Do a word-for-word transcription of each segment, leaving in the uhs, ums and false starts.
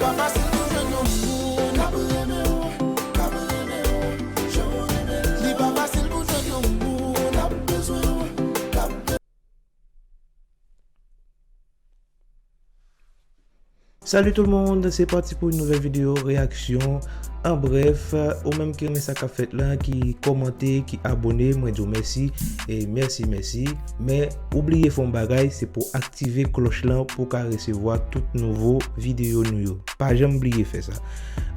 Pa fasil pou jwenn yon moun k ap renmen w, k ap renmen w jan w renmen l. Li pa fasil pou jwenn yon moun k ap bezwen w, k ap Salut tout le monde, c'est parti pour une nouvelle vidéo réaction. An brèf, ou menm ki renmen sa k ap fèt la, ki kòmante, ki abòne, mwen di w mèsi, e mèsi, mèsi. Men, ou bliye fè yon bagay, se pou aktive klòch lan pou w ka resevwa tout nouvo videyo nou yo. Pa janm bliye fè sa.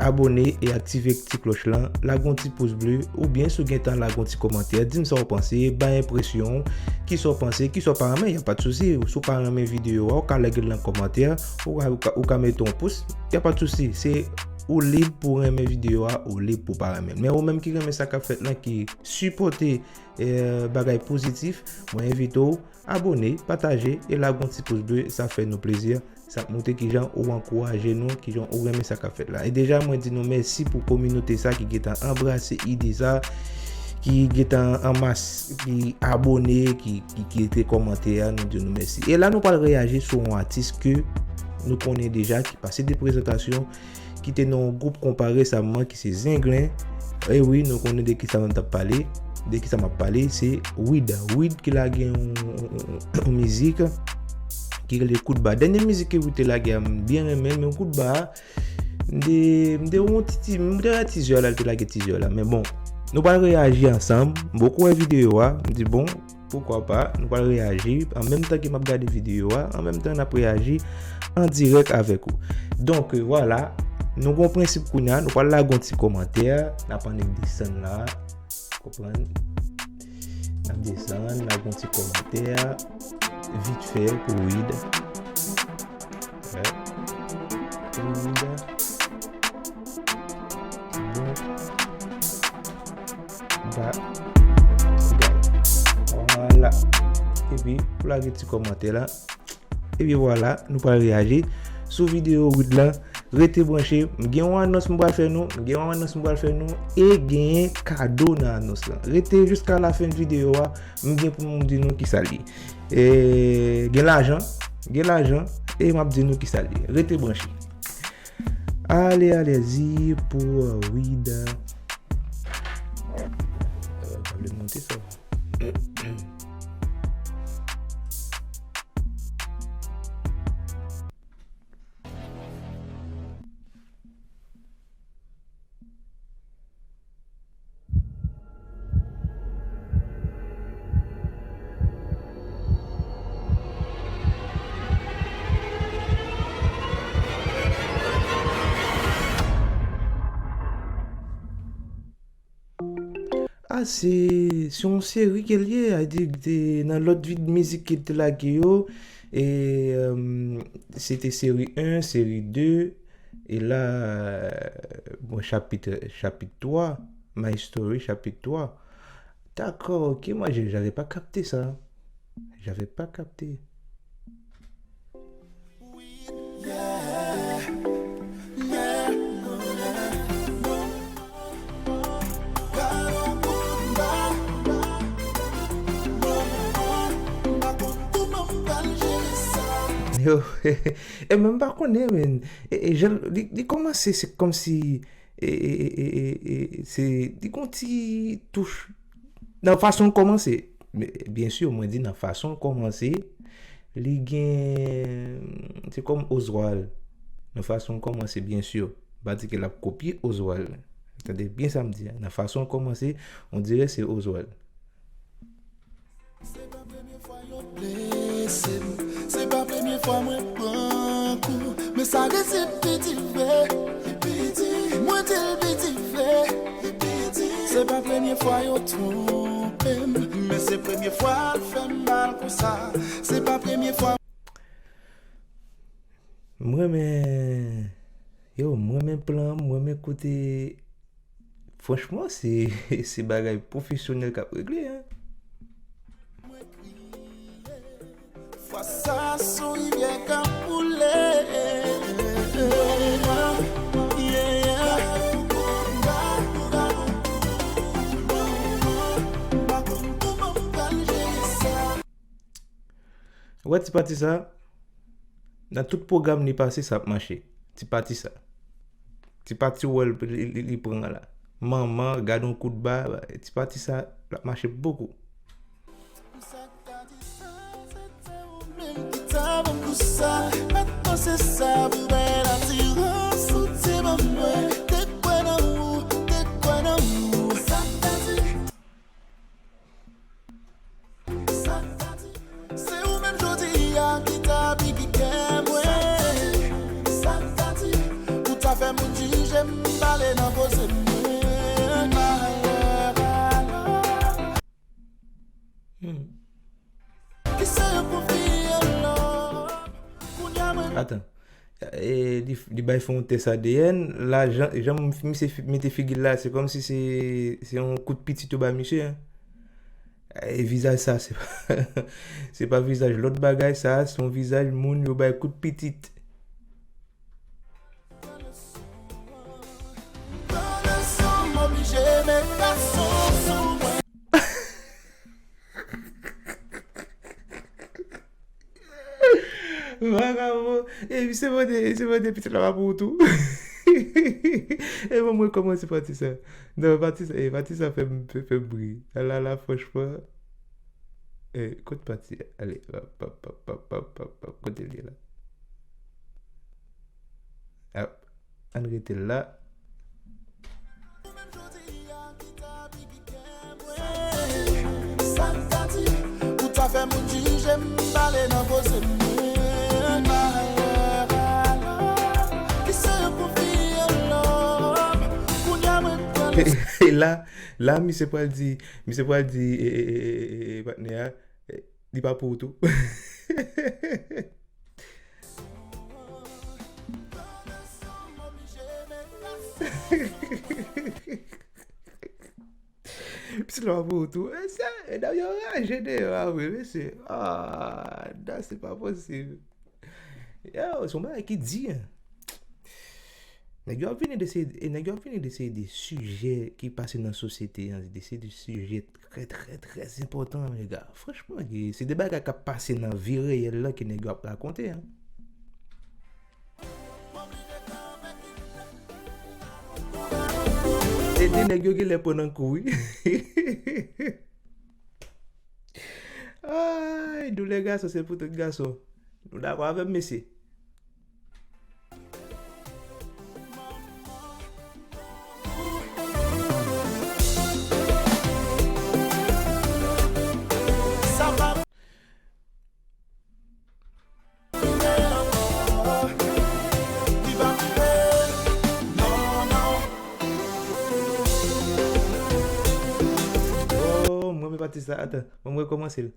Abòne e aktive ti klòch lan, lage yon ti pous ble, oubyen si w gentan lage yon ti kòmantè, di m sa w panse, bay enpresyon w, kisa w panse, kisa w pa renmen, y a pa de souci. Si w pa renmen videyo a, ou ka lage l nan kòmantè, ou ka, ou ka, ou ka mete yon pous, y a pa de souci. Se ou lib pou renmen videyo a, ou lib pou pa renmen l. Men ou menm ki renmen sa k ap fèt lan, ki sipòte, eh, bagay pozitif, mwen envite w abòne, pataje e lage yon ti pous ble, sa fè nou plezi. Sa ap montre kijan ou ankouraje nou, kijan ou renmen sa k ap fèt la. E deja, mwen di nou mèsi pou kominote sa ki gentan anbrase ide sa, ki gentan anmas, ki abòne, ki, ki, ki kite kòmantè a, nou di nou mèsi. E la, nou pral reyaji sou yon atis ke nou konnen deja, ki pase de prezantasyon, ki te nan yon gwoup konpa resaman, ki se Zenglen. E wi, nou konnen de kisa m t ap pale. De kisa m ap pale, se Wid. Wid ki lage yon, yon, yon, yon mizik ki rele Kout Ba. Dènye mizik ke Wid te lage a, m byen renmen l, men Kout Ba a, m te, m te wè yon ti, ti, m te wè tizè la, l te lage tizè la. Men bon, nou pral reyaji ansanm. M poko wè videyo a, m di bon, poukwa pa, nou pral reyaji. An menm tan ke m ap gade videyo a, an menm tan n ap reyaji an dirèk avèk ou. Donk, vwala, nou gon prensip kounye a, nou pral lage yon ti kòmantè, n ap annik desann la, konprann? N ap desann, lage yon ti kòmantè, vit fè pou Wid. Wè. Pou Wid. Bon. Ba, gay. Vwala. Epi, pou lage ti kòmantè la. Epi vwala, nou pral reyaji sou videyo Wid lan. Rete branche. M gen yon anons m pral fè nou. M gen yon anons m pral fè nou. E genyen kado nan anons lan. Rete jiska lafen videyo a. M gen pou m di nou kisa l ye. E, gen lajan. Gen lajan. E m ap di nou kisa l ye. Rete branche. Ale, alèzi pou, euh, Wid. Euh, pa vle monte sa. Ah, se, se yon seri ke l ye, a di, te, nan lòt vid mizik ke l te lage yo, e, euh, se te seri en, seri de, e la, bon, chapit, chapit twa, My Story, chapit twa. Dakò, ok, moi, je, j'avais pas capté ça. J'avais pas capté. Yo, e menm pa konnen, men, e, e, jan, li, li kòmanse, se kòmsi, e, e, e, e, e, e, se, li gon ti touch nan fason l kòmanse. Men, byen si, mwen di nan fason l kòmanse, li gen, se kòm Oswald. Nan fason l kòmanse, byen si. M pa di ke l ap kopye Oswald. Tande byen sa m di a. Nan fason l kòmanse, on dirè se Oswald. Se pa premye fwa yo blese m, se pa premye fwa mwen pran kou. Men sa resi piti vre, li piti. Mwen di l piti vre, li piti. Se pa premye fwa yo twonpe m, men se premye fwa l fè m mal konsa. Se pa premye fwa. M renmen, yo, m renmen plan, m renmen kote, franchman, se, se bagay pwofesyonèl k ap regle, en. Fwa sa, se yon rivyè k ap koule. Yeah. Ou wè ti pati sa? Nan tout pwogram li pase, sa ap mache. Ti pati sa. Ti pati ou wè l, li, li, li pran la. Manman, gad yon kout ba, ti pati sa, l ap mache bokou. Se ou menm jodi a ki ta piki kè mwen. Sa ta di, ou ta fè moun jije m, pale nan koze mwen. Malè alò. Hmm. Ki se yo konfye lòm. Kounye a mwen. Atan. E, li, li bay fè yon tès A D N. La, jan, jan misye fi-, mete figi l la, se kòmsi se, se yon kout pitit yo ba misye, en. E vizaj sa, se pa, se pa vizaj lòt bagay, sa, se yon vizaj moun yo bay kout pitit. Vakabon. E misye mande, misye mande pitit la pa pou ou tou. E bon, mwen kòmanse pati sa. Non, pati sa, e pati sa fè m, fè, fè m ri. La, la, la, franchman. E, kot pati a? Ale, pap, pap, pap, kote l ye la? Ap, ann rete l la. Sa m ta di, ou ta fè moun jije m, pale nan koze mwen. Malè alò, ki se yo konfye lòm. Kounye a mwen pral. E la, la, misye pral di, misye pral di, e, e, patnè a, e, li pa pou ou tou. Pitit la pa pou ou tou. E sa, e dam yo raje deyò a vre, mesye. Ah, non, se pa posib. Yo, se yon bagay ki di, en. Nèg yo ap vini de se, e nèg yo ap vini de se de sijè ki pase nan sosyete an, de se de sijè trè, trè, trè enpòtan, lèga. Franchman, se de bagay k ap pase nan vi reyèl la ke nèg yo ap rakonte, en. E de nèg yo genlè pran nan kou, wi. Ay, doulè gason, se pou tout gason. Nou dakò avè m, mesye? Oh, mwen, men pati sa, atan, mwen, mwen kòmanse l.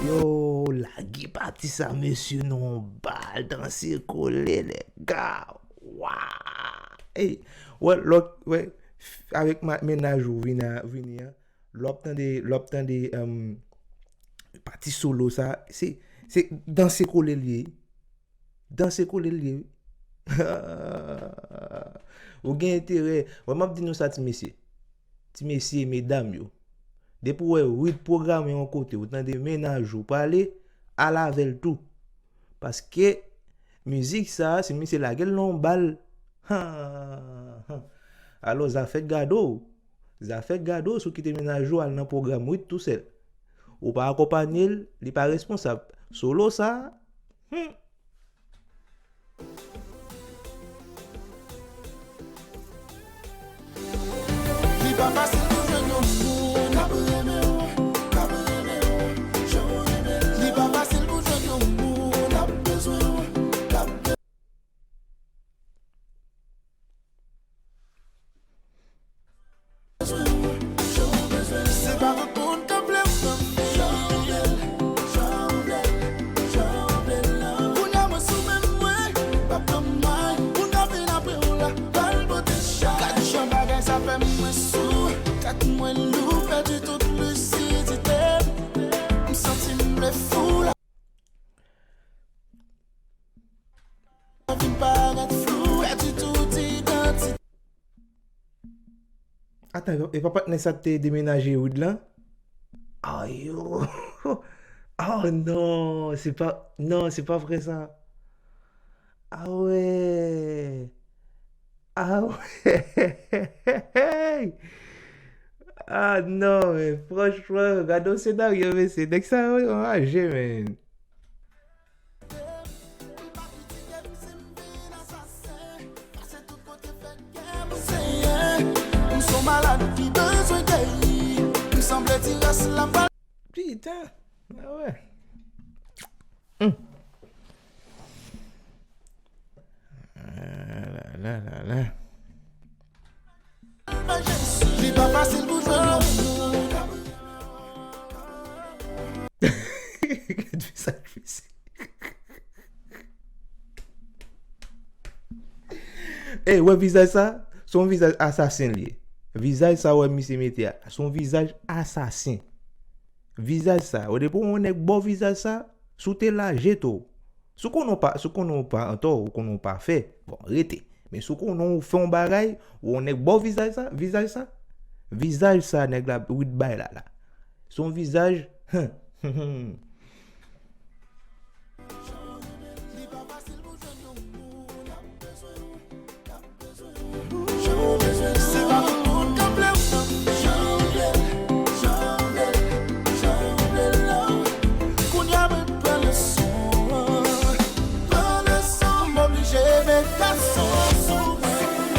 Yo, lage pati sa, mesye, non, bal, danse kole, lèga. Wa! Ey, wè, lòt, wè, avèk ma-, mennaj ou vini a, vini an, lè w ap tande, lè w ap tande, em, pati solo sa, se, se danse kole l ye. Danse kole l ye, wi. Ou gen enterè. Wè, m ap di nou sa, ti mesye. Ti mesye, medam yo. Depi w wè Ruth pwograme yon kote, ou tande mennaj ou prale, al avè l tou. Paske mizik sa, si misye lage l nan yon bal, ha, ha. Alò, zafè gade w. Zafè gade w, si w kite mennaj ou al nan pwogram Ruth tousèl. Ou pa akonpanye l, li pa responsab. Solo sa, hmm. Li pa fasil pou jwenn yon moun k ap renmen w, k ap renmen w, jan w renmen l. Li pa fasil pou jwenn yon moun k ap bezwen w, k ap bezwen w, jan w bezwen l. Se pa tout moun k ap vle w nan men, jan w vle l, jan w vle l, jan w vle l lan. Kounye a mwen sou men mwen, m p ap tann may. Moun k ap vin apre w la, pral pote chay. Gad jan bagay sa fè mwen sou. E pa patnè sa te demenaje Wid lan? Ayo. Oh non, se pa, non, se pa vre sa. Ah ouais. Ah ouais. Ah non, men franchman, gade yon senaryo, mesye. Nèg sa yo anraje, men. Pitan. Ah ouais. Hmm. Ah, la, la, la, la. Li pa fasil pou jwenn yon moun. Gad vizaj misye. Ey, wè vizaj sa? Se yon vizaj asasen li ye. Vizaj sa wè misye mete a, se yon vizaj asasen. Vizaj sa, ou depi w wè yon nèg ba w vizaj sa, si w te la, jete w. Si w konnen w pa, si w konnen w pa antò, ou konnen w pa fè, bon, rete. Men si w konnen w fè yon bagay, ou wè yon nèg ba w vizaj sa, vizaj sa, vizaj sa nèg la Wid bay la la. Se yon vizaj,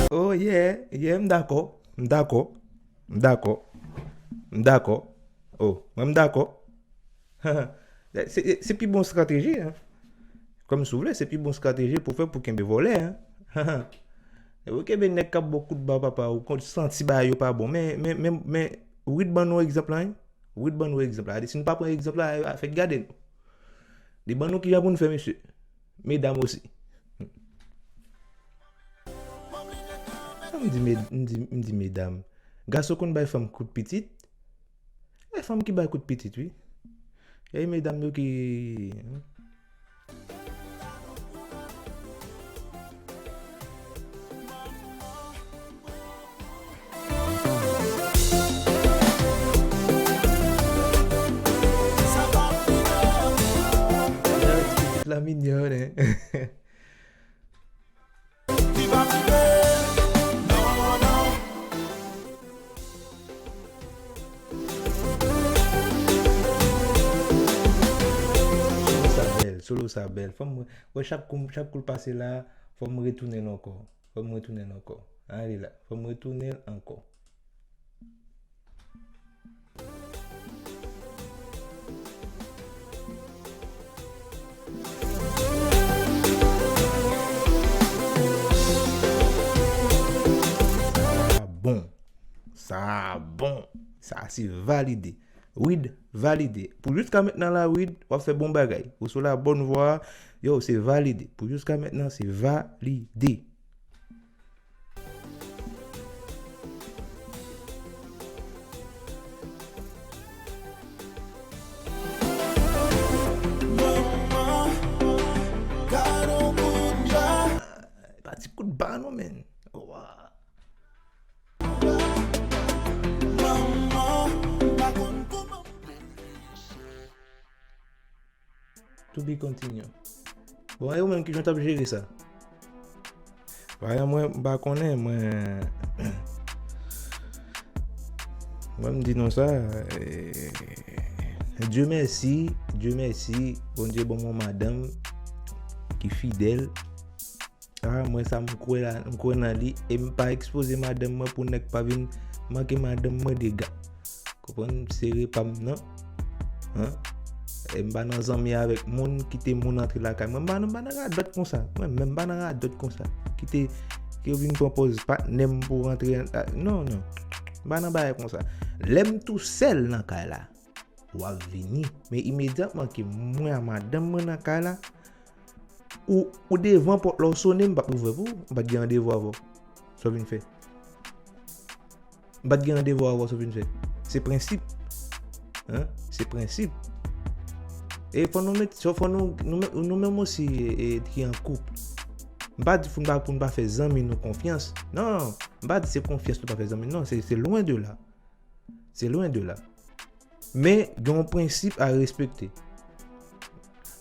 Oh yeah, yeah, m dakò, m dakò, m dakò, m dakò. Oh, mwen m dakò. Se, se pi bon estrateji, en. Kòm si w vle, se pi bon estrateji pou fè pou kenbe vòlè, en. Ou kenbe nèg k ap ba w kout ba papa, ou konn santi bagay yo pa bon. Men, men, men, men, Wid ban nou egzanp la, en. Wid ban nou egzanp la. Gade, si nou pa pran egzanp la, a fèt gade nou. Li ban nou kijan pou nou fè, mesye. Medam osi. M di med-, m di, m di medam. Gason konn bay fanm kout pitit. E fanm ki bay kout pitit, wi. E medam yo ki, Ti pitit la minyòn, en. Solo sa bèl, solo sa bèl. Fò m wè chak kou, chak kou l pase la, fò m retounen l ankò. Fò m retounen l ankò. Ale la, fò m retounen l ankò. Sa bon. Sa bon. Sa se valide. Wid valide. Pou jiska mentnan la, Wid, w ap fè bon bagay. Ou sou la bòn vwa. Yo, se valide. Pou jiska mentnan, se valide. Pa ti kout ba non, men. Wa. To be continue. Bon, e ou menm, kijan w t ap jere sa? Paran mwen, m pa konnen, mwen, mwen m di nou sa, eh, Dye mèsi, Dye mèsi, Bondye ban mwen madanm ki fidèl. Ah, mwen sa m kwè la, m kwè nan li, e m pa ekspoze madanm mwen pou nèg pa vin manke madanm mwen dega. Konprann, m sere pa m nan. Hein? E m pa nan zanmi avèk moun, kite moun antre lakay mwen. M pa nan, m pa nan radòt konsa. Mwen menm m pa nan radòt konsa. Kite, ke yo vin pran pòz patnè m pou rantre. Ah, non, non. M pa nan bagay konsa. Lè m tou sèl nan kay la, w ap vini. Men imedyatman ke mwen a madanm mwen nan kay la, ou, ou devan pòt la, ou sone, m p ap ouvè pou ou. M pa t gen randevou avè w. Sa w vin fè? M pa t gen randevou avè w, sa w vin fè? Se prensip. Hein? Se prensip. E fò nou met, fò nou, nou, nou menm osi, e, e, ki an koup. M pa di pou n pa, pou n pa fè zanmi nou konfyans. Non, m pa di se konfyans nou pa fè zanmi. Non, se, se lwen de la. Se lwen de la. Men, gen yon prensip a respekte.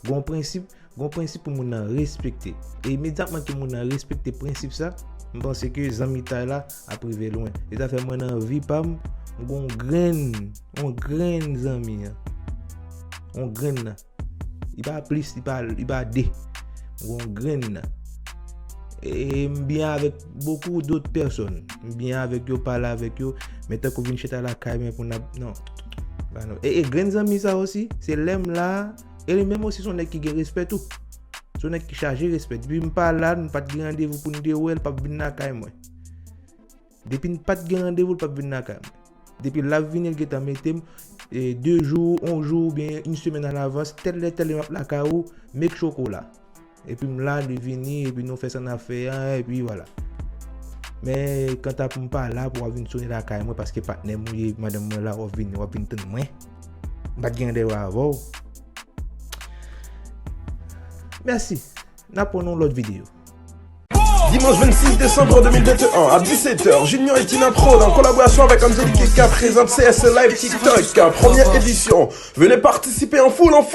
Gen yon prensip, gen yon prensip pou moun nan respekte. E imedyatman ke moun nan respekte prensip sa, m panse ke zanmitay la ap rive lwen. E sa fè mwen nan vi pa m, m gen yon grenn, yon grenn zanmi an. Yon grenn nan. Li pa plis, li pa, li pa de. M gen yon grenn nan. E m byen avèk beaucoup d'autres personnes. M byen avèk yo, pale avèk yo. Men tankou vin chita lakay mwen pou n ap, non. Pa non. E, e grenn zanmi sa osi, se lè m la, e li menm osi se yon nèg ki gen respè tou. Se yon nèg ki chaje respè. Depi m pa la, m pa t gen randevou pou n te wè, l p ap vin lakay mwen. Depi n pa t gen randevou, l p ap vin lakay mwen. Depi l ap vini, l gentan mete m, e, de jou, yon jou, oubyen yon semèn alavans, tèl lè, tèl lè m ap lakay ou, make sure ke w la. Epi m la, li vini, epi nou fè sa n ap fè an, epi vwala. Men, kanta pou m pa la, pou w ap vin sonnen lakay mwen, paske patnè m ou ye, madanm mwen la, w ap vini, w ap vin tann mwen. M pa t gen randevou avè w. Mèsi. N ap pran yon lòt videyo. Dimanche vingt-six décembre deux mille vingt et un à dix-sept heures, Junior et Tina Prod en collaboration avec Angelique Keka présente C S L Live TikTok, première édition. Venez participer en foule, en foule.